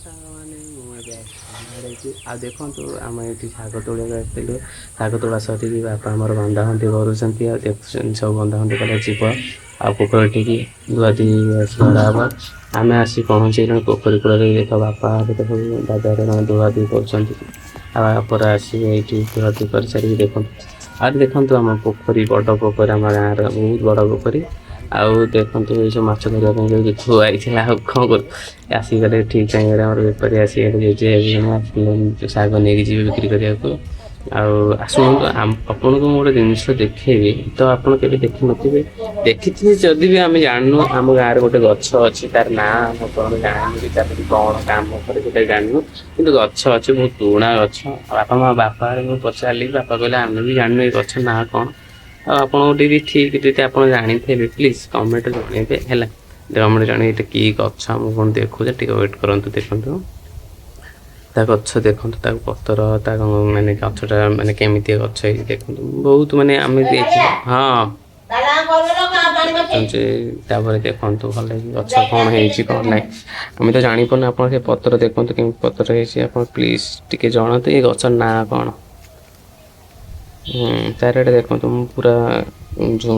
ସାଙ୍ଗମାନେ, ମୁଁ ଏବେ ଆସିଛି। ଆଉ ଦେଖନ୍ତୁ, ଆମେ ଏଇଠି ଶାଗ ତୋଳିବାକୁ ଆସିଥିଲୁ। ଶାଗ ତୋଳା ସରିକି ବାପା ଆମର ବନ୍ଧାବନ୍ଧି କରୁଛନ୍ତି। ଆଉ ଦେଖୁଛନ୍ତି, ସବୁ ବନ୍ଧାବନ୍ଧି କଲେ ଯିବ ଆଉ ପୋଖରୀ ଠିକି ଧୁଆଧୁଇ ଧରା ହବ। ଆମେ ଆସି ପହଞ୍ଚିଲୁଣି ପୋଖରୀ କୂଳରେ। ଦେଖ, ବାପା ହେରିକା ସବୁ, ଦାଦା ହେରିକା ଧୁଆଧୁଇ କରୁଛନ୍ତି। ଆଉ ପରେ ଆସିବେ ଏଇଠି ଧୁଆଧୁଇ କରିସାରିକି। ଦେଖନ୍ତୁ, ଆଉ ଦେଖନ୍ତୁ ଆମ ପୋଖରୀ, ବଡ଼ ପୋଖରୀ, ଆମ ଗାଁର ବହୁତ ବଡ଼ ପୋଖରୀ। ଆଉ ଦେଖନ୍ତୁ, ଏଇ ସବୁ ମାଛ ଧରିବା ପାଇଁ ଯୋଉ ଥୁଆ ହେଇଥିଲା। ଆଉ କ'ଣ କରୁ, ଆସିଗଲେ ଠିକ୍ ଟାଇମ୍ରେ। ଆମର ବେପାରୀ ଆସିଗଲେ, ଜେଜେ ଜଣେ ଆସିଲେ, ଶାଗ ନେଇକି ଯିବେ ବିକ୍ରି କରିବାକୁ। ଆଉ ଶୁଣନ୍ତୁ, ଆପଣଙ୍କୁ ମୁଁ ଗୋଟେ ଜିନିଷ ଦେଖେଇବି ତ, ଆପଣ କେବେ ଦେଖିନଥିବେ, ଦେଖିଥିବେ ଯଦି ବି ଆମେ ଜାଣିନୁ। ଆମ ଗାଁରେ ଗୋଟେ ଗଛ ଅଛି, ତାର ନାଁ ଆପଣ ଜାଣିନୁ କି ତାର କ'ଣ କାମ କରେ ସେଇଟା ଜାଣିନୁ, କିନ୍ତୁ ଗଛ ଅଛି, ବହୁତ ପୁରୁଣା ଗଛ। ଆଉ ବାପା ମା, ବାପାଙ୍କୁ ପଚାରିଲି, ବାପା କହିଲେ ଆମେ ବି ଜାଣିନୁ ଏଇ ଗଛ ନାଁ କ'ଣ। ଆଉ ଆପଣଙ୍କୁ ଟିକେ ଠିକ୍ ଯଦି ଆପଣ ଜାଣିଥିବେ, ପ୍ଲିଜ୍ କମେଣ୍ଟ ଜଣେଇବେ। ହେଲା, କମେଣ୍ଟ ଜଣେଇବେ ଏଇଟା କି ଗଛ। ମୁଁ କ'ଣ ଦେଖୁଛି, ଟିକେ ୱେଟ୍ କରନ୍ତୁ। ଦେଖନ୍ତୁ ତା ଗଛ, ଦେଖନ୍ତୁ ତାକୁ ପତ୍ର, ତା ମାନେ ଗଛଟା ମାନେ କେମିତି ଗଛ ହେଇଛି ଦେଖନ୍ତୁ। ବହୁତ ମାନେ ଆମେ ଦେଇଛୁ, ହଁ। ତାପରେ ଦେଖନ୍ତୁ ଭଲ ହେଇଛି ଗଛ, କ'ଣ ହେଇଛି କ'ଣ ନାହିଁ ଆମେ ତ ଜାଣିପାରୁନୁ। ଆପଣ ସେ ପତ୍ର ଦେଖନ୍ତୁ, କେମିତି ପତ୍ର ହେଇଛି। ଆପଣ ପ୍ଲିଜ୍ ଟିକେ ଜଣାନ୍ତୁ ଏ ଗଛ ନାଁ କ'ଣ। ଚାରିଆଡ଼େ ଦେଖନ୍ତୁ, ମୁଁ ପୁରା ଝୁମ୍